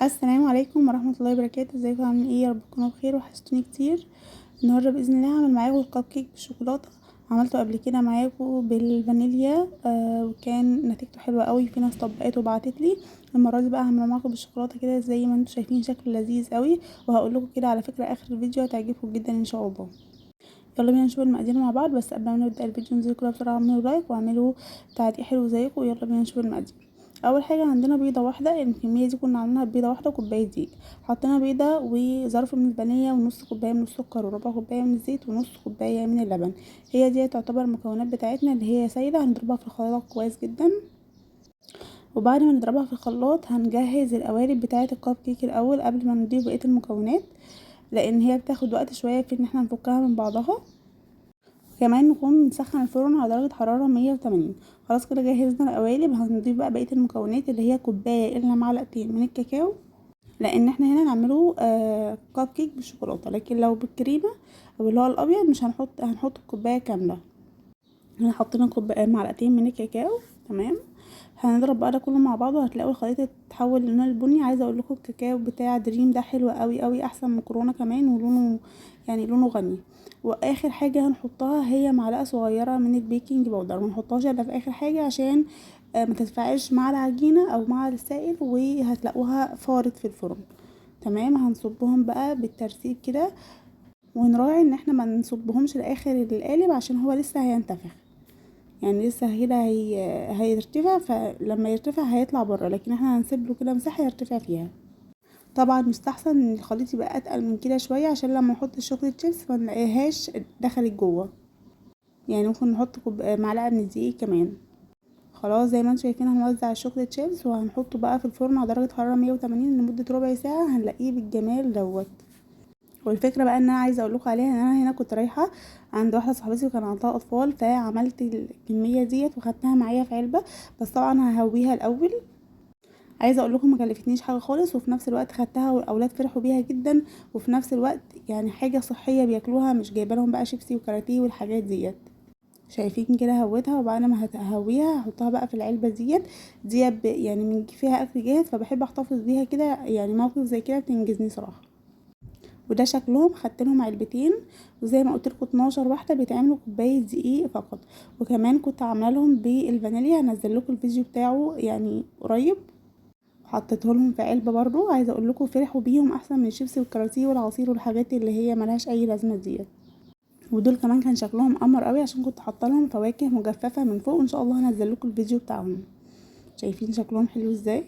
السلام عليكم ورحمة الله وبركاته. ازيكم عاملين ايه؟ يا رب تكونوا بخير، وحشتوني كتير. النهارده باذن الله هعمل معاكم الكب كيك بالشوكولاته. عملته قبل كده معاكم بالفانيليا وكان نتيجته حلوة قوي، في ناس طبقته وبعتت لي. المرة دي بقى هعمله معاكم بالشوكولاته كده زي ما انتم شايفين، شكله لذيذ قوي، وهقول لكم كده على فكرة اخر الفيديو هتعجبكم جدا ان شاء الله. يلا بينا نشوف المقادير مع بعض، بس قبل ما نبدا الفيديو انزلوا كده بسرعة اعملوا like واعملوا تعليق حلو زيكم، ويلا بينا نشوف المقادير. اول حاجة عندنا بيضة واحدة، الكمية دي كنا عاملينها ببيضه واحدة وكوبايه دقيق. حطينا بيضة وظرف من الفانيليا ونص كوباية من السكر وربع كوباية من الزيت ونص كوباية من اللبن. هي دي تعتبر المكونات بتاعتنا اللي هي سايله. هنضربها في الخلاط كويس جدا، وبعد ما نضربها في الخلاط هنجهز القوالب بتاعه الكب كيك الاول قبل ما نضيف بقية المكونات، لان هي بتاخد وقت شوية في ان احنا نفكها من بعضها. كمان نكون بنسخن الفرن على درجة حرارة 180. خلاص كده جهزنا القوالب. هنضيف بقى بقية المكونات اللي هي كوباية الا معلقتين من الكاكاو، لان احنا هنا نعمله كب كيك بالشوكولاتة، لكن لو بالكريمة او اللي هو الابيض مش هنحط الكوباية كاملة. هنا حطينا كوباية معلقتين من الكاكاو، تمام. هنضرب بقى ده كله مع بعضه، هتلاقوا الخليط اتحول للون البني. عايزه اقول لكم الكاكاو بتاع دريم ده حلو قوي قوي، احسن من كورونا كمان، ولونه يعني لونه غني. واخر حاجة هنحطها هي معلقه صغيرة من ال baking powder، ما نحطهاش الا في اخر حاجة عشان ما تتفاعلش مع العجينة او مع السائل، وهتلاقوها فارت في الفرن. تمام. هنصبهم بقى بالترتيب كده، ونراعي ان احنا ما نصبهمش لاخر القالب عشان هو لسه هينتفخ، يعني لسه كده هيرتفع، فلما يرتفع هيطلع بره، لكن احنا هنسيب له كده مساحة يرتفع فيها. طبعا مستحسن ان الخليط يبقى اتقل من كده شوية عشان لما نحط ال chocolate chips ما نلاقيهاش دخلت جوه، يعني ممكن نحط معلقه من الدقيق كمان. خلاص زي ما انتم شايفين هنوزع ال chocolate chips وهنحطه بقى في الفرن على درجه حرارة 180 لمدة ربع ساعة، هنلاقيه بالجمال دوت. والفكرة بقى ان انا عايزه اقول لكم عليها ان انا هنا كنت رايحة عند واحدة صاحبتي وكان عندها اطفال، فعملت الكمية ديت وخدتها معايا في علبة، بس طبعا ههويها الاول. عايزه اقول لكم ما كلفتنيش حاجة خالص، وفي نفس الوقت خدتها والاولاد فرحوا بيها جدا، وفي نفس الوقت يعني حاجة صحية بياكلوها، مش جايبه لهم بقى شيبسي وكاراتيه والحاجات ديت. شايفين كده هويتها، وبعد ما ههويها هحطها بقى في العلبة ديت. دي يعني من فيها اكل جاهز، فبحب احتفظ بيها كده، يعني موقف زي كده بتنجزني صراحة. وده شكلهم، خدت لهم علبتين، وزي ما قلت لكم 12 واحدة بيتعملوا كوباية دقيق فقط. وكمان كنت عامله لهم بالفانيليا، هنزل لكم الفيديو بتاعه يعني قريب. حطيته لهم في علبة برضو، عايزه اقول لكم فرحوا بيهم احسن من الشيبسي والكاراتيه والعصير والحاجات اللي هي ملهاش اي لازمه ديت. ودول كمان كان شكلهم قمر قوي عشان كنت حاطه لهم فواكه مجففة من فوق، وان شاء الله هنزل لكم الفيديو بتاعهم. شايفين شكلهم حلو ازاي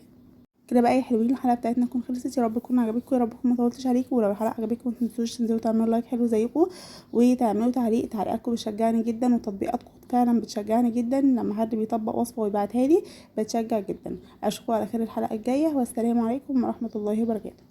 كده بقى يا حلوين. الحلقة بتاعتنا تكون خلصت، يا رب تكون عجبتكم، يا رب تكون ما طولتش عليكم. ولو الحلقة عجبتكم ما تنسوش تنزلوا تعملوا like حلو زيكم، وتعملوا تعليق، تعليقاتكم بتشجعني جدا، وتطبيقاتكم فعلا بتشجعني جدا. لما حد بيطبق وصفه ويبعتها لي بتشجع جدا. اشوفكم على خير الحلقة الجاية، والسلام عليكم ورحمة الله وبركاته.